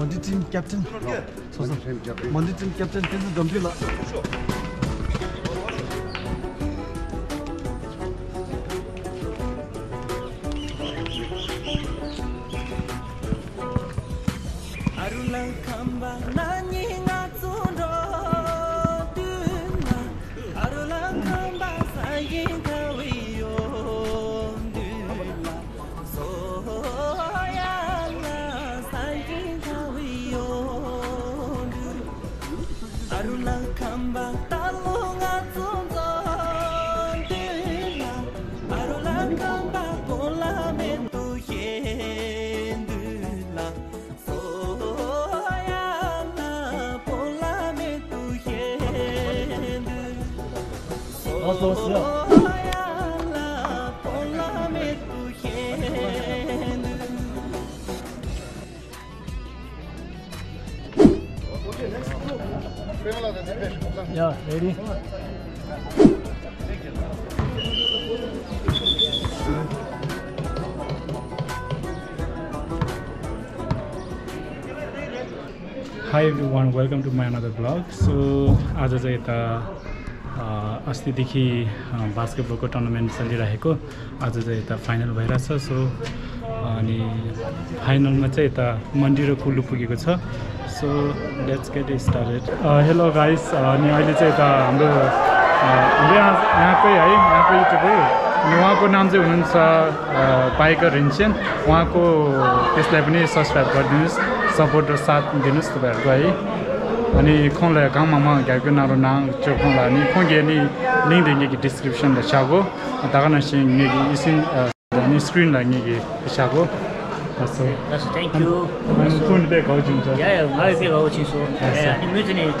Monday team captain. Monday team captain. This is Gambhir. Yeah, ready? Hi everyone, welcome to my another vlog. So, आज चाहिँ यता अस्तिदेखि बास्केटबलको tournament चलिरहेको आज चाहिँ यता फाइनल भइरहेछ. सो अनि फाइनलमा चाहिँ यता मन्डी र कुल्लु पुगेको छ. So let's get started. Hello guys, अनि अहिले चाहिँ यता हाम्रो यहाँकै है यहाँको युट्युबर अनि उहाँको नाम चाहिँ हुनुहुन्छ पाइकर रिन्सेन. उहाँको त्यसलाई पनि सब्सक्राइब गरिदिनुहोस्, सपोर्ट र साथ दिनुहोस् तपाईँहरूको है. अनि खोला गाउँमा गाएको नारो नाम चाहिँ खोला अनि खोगे नि लिङ्क देंगे डिस्क्रिप्सन द चागो ताकना सिङ इसिन अनि स्क्रिन लाग्ने के चागो. So thank you. I'm going to go to the yeah, I feel очень so. Yeah, immediately.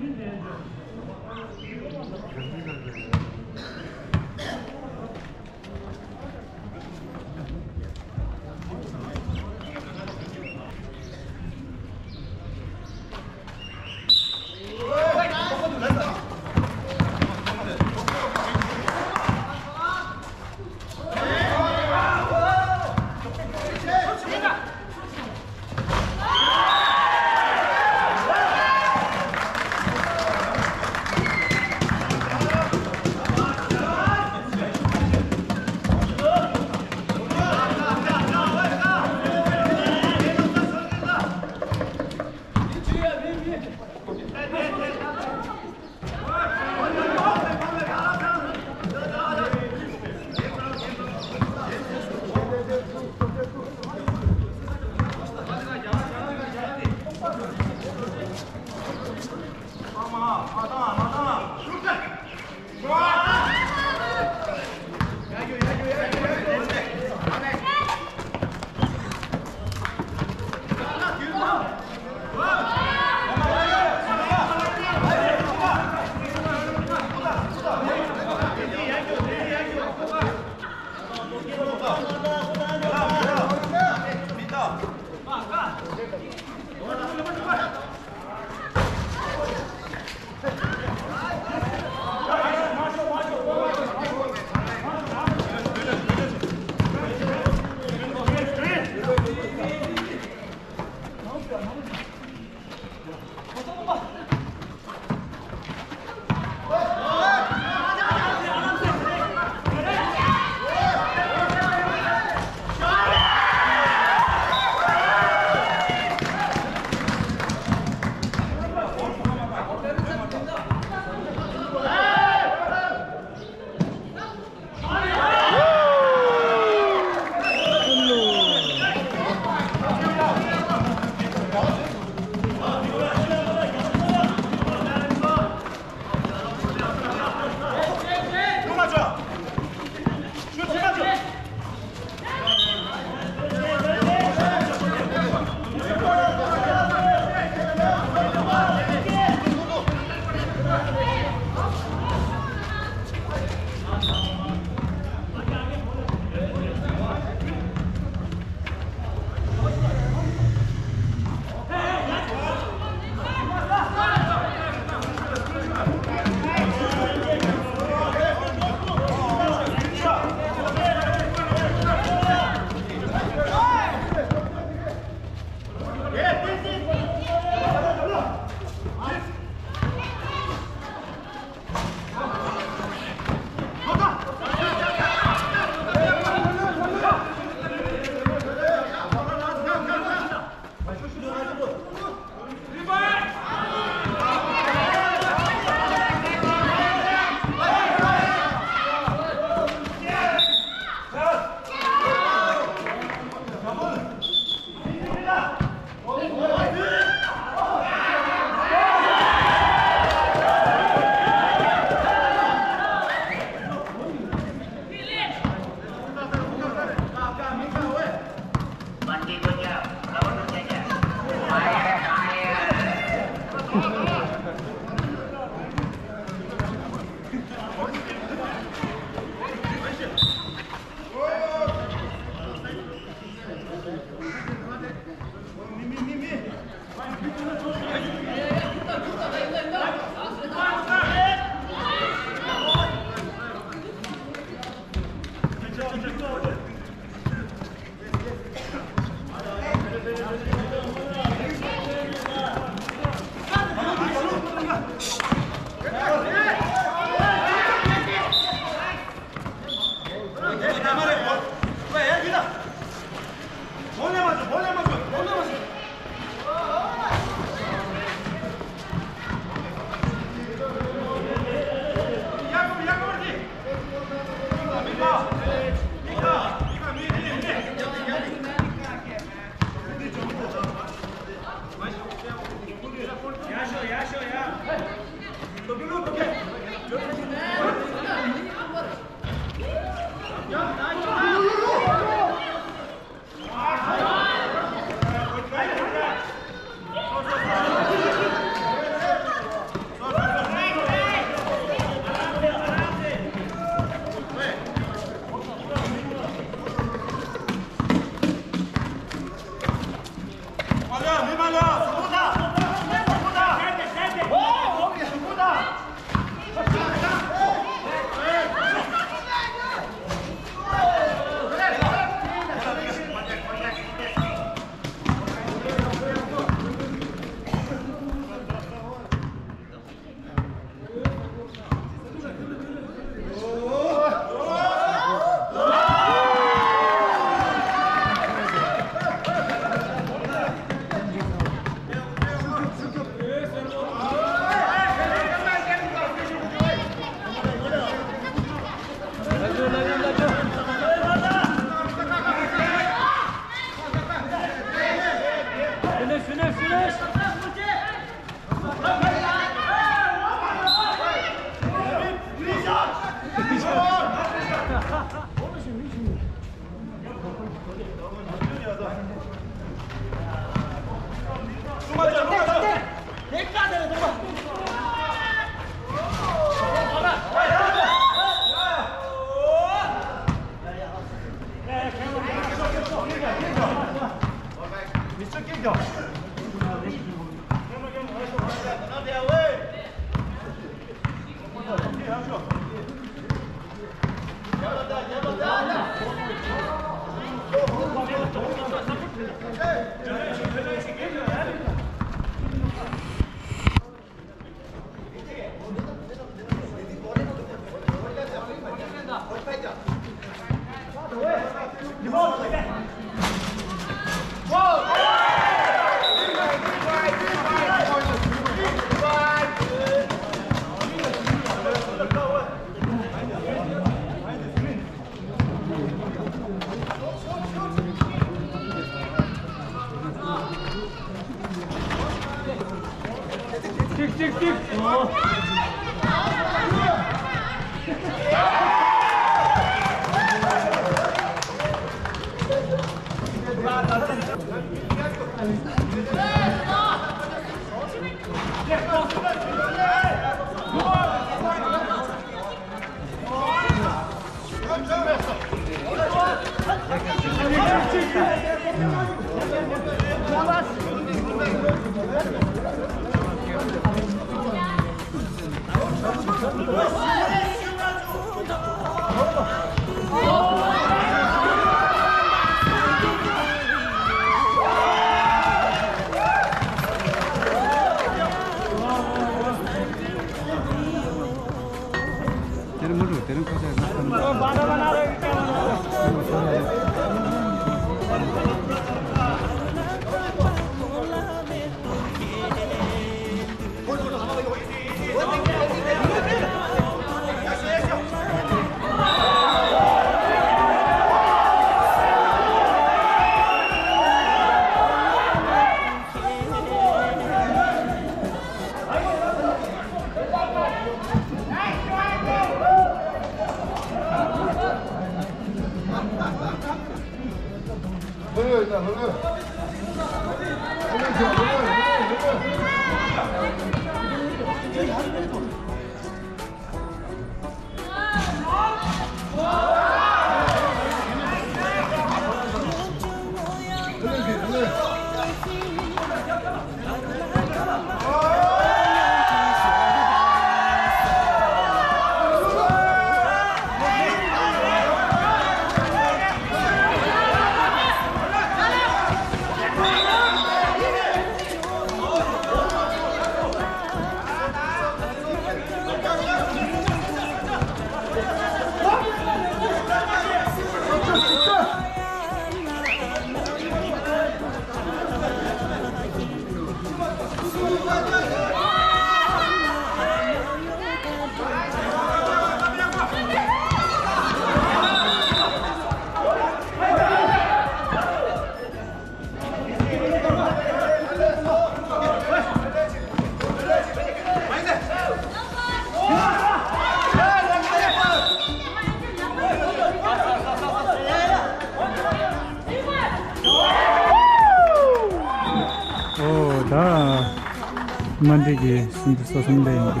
만들기 순서 선배인데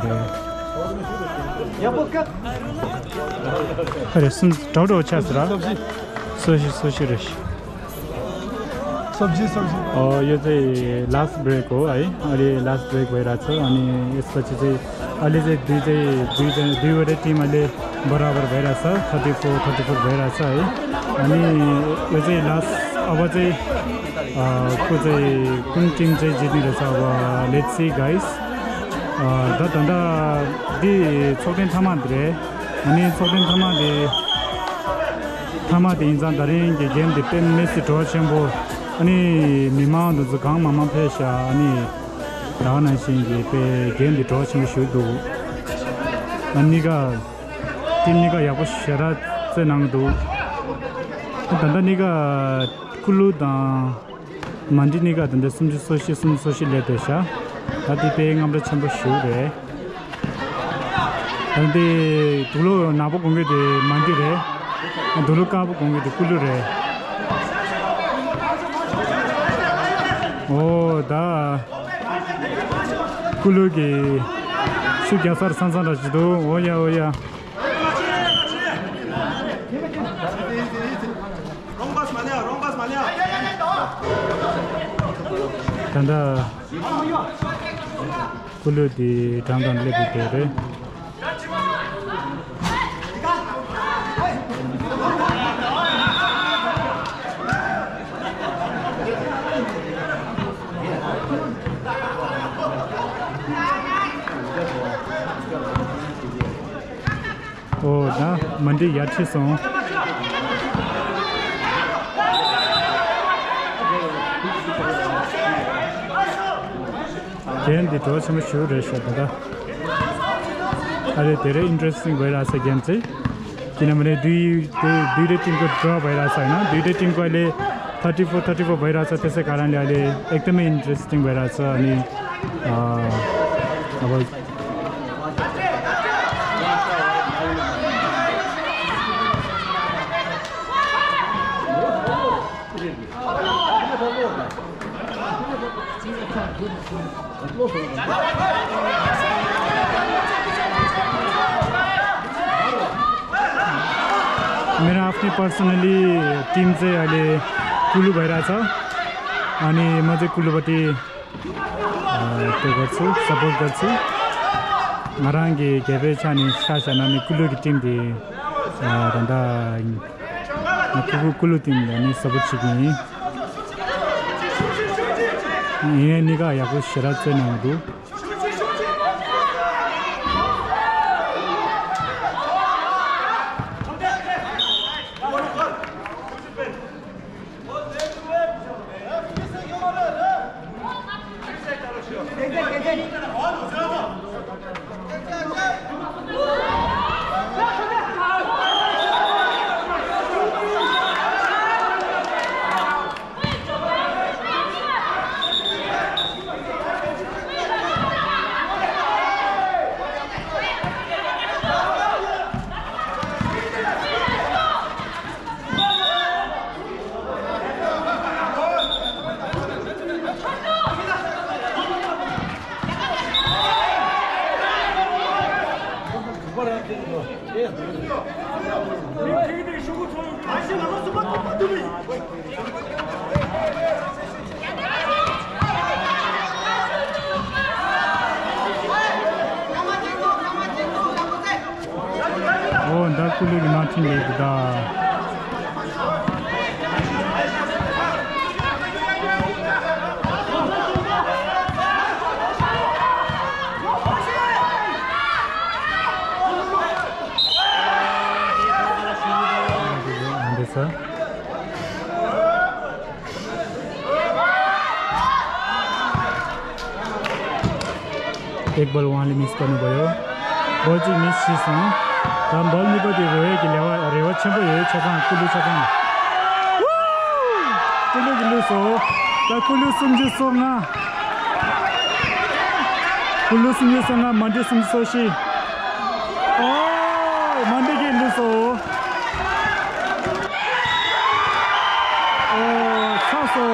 그래 순 저도 찾으라 소시르시 सब्जी यो चाहिँ लास्ट ब्रेक हो है अहिले लास्ट ब्रेक भइरहेको छ अनि यसपछि चाहिँ अहिले चाहिँ दुईवटै टिम अहिले बराबर भइरहेछ 34 भइरहेछ है अनि यो चाहिँ लास्ट अब चाहिँ कुन टिम चाहिँ जित्ने रहेछ अब लेट्स सी गाइस धन्दा दि छोक्ने थामाद्रे अनि छोक्ने थामादे 인자 다른 게 게임 디펜 메시 도와챈보 아니 미마도 저강 마마 페샤 아니 나는 신기 베 게임 디 도와챈 쇼도 아니가 팀니가 야고 셔라 쩨낭도 단단니가 쿨루다 만디니가 단데 숨지 소시 레데샤 다디 베잉암도 참고 쇼데 근데 둘로 나보 공개돼 만디래 둘로 까보 공개돼 쿨루래 오다 쿨루기 수갸서 산산라지도 오야 롱바스 마냐 단다 쿨루디 당단 레비테레 나 만디 야치송 गेम दि तो सम शो रहेछ दादा अहिले धेरै इन्ट्रेस्टिङ भइरहेछ गेम चाहिँ किनभने दुईटै टिमको ड्र भइरहेछ हैन दुईटै टिमको अहिले 34 भइरहेछ त्यसै कारणले अहिले एकदमै इन्ट्रेस्टिङ भइरहेछ अनि अब मेरो आफ्नै पर्सनली टिम चाहिँ अहिले कुलु भइरहेछ अनि म चाहिँ कुलुपट्टि त्यो गर्छु सपोर्ट गर्छु मराङ्गी गेबे छानी सासा नानी कुलुकी टिम दि रन्दा कुलु टिम नि सपोर्ट सिक्ने यहाँ निगा याको शराब चाहिँ नहुँदो कुलुगी माथिन लेदा एक बल उहाँले मिस गर्नुभयो बल चाहिँ मिस सिसँग काम बल निपति रोयो कि रेवा छेम्पो हेयो छसँग कुलु छसँग कुलु गिलुस हो त कुलु सुन्जुसँग मन्डे सुन्सोसी ओ मन्डे गिलुस हो ओ छासो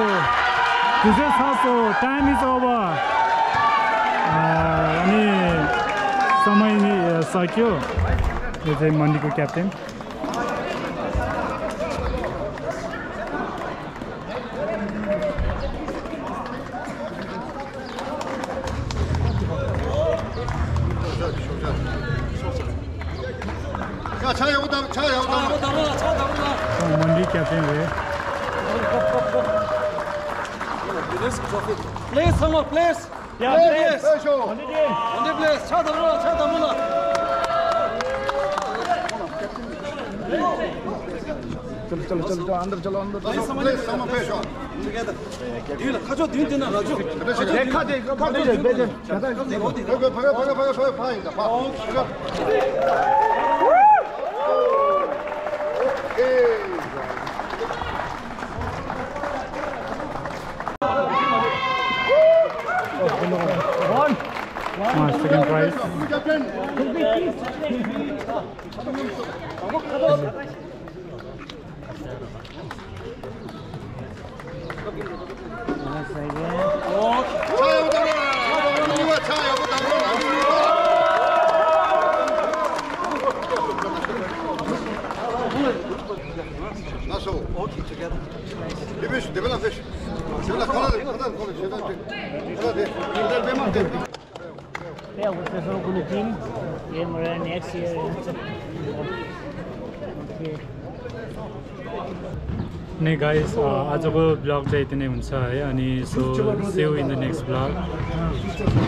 तुझे छासो टाइम इज ओभर अनि समय नै सक्यो यो चाहिँ मन्डीको क्याप्टेन मन्डी क्याप्टेन हो Please, someone, please. Yeah, please. on the game. On the place. Cha damla. चलो अंदर चलो Please, someone face on. Together. Dil, khajo din dina rajo. देखा दे बेजे भागो fine second prize. Okay, together. fish. Yeah, with the whole good team. Yeah, next year. Okay. नै guys आजको blog चाहिँ यति नै हुन्छ है अनि so see you in the next blog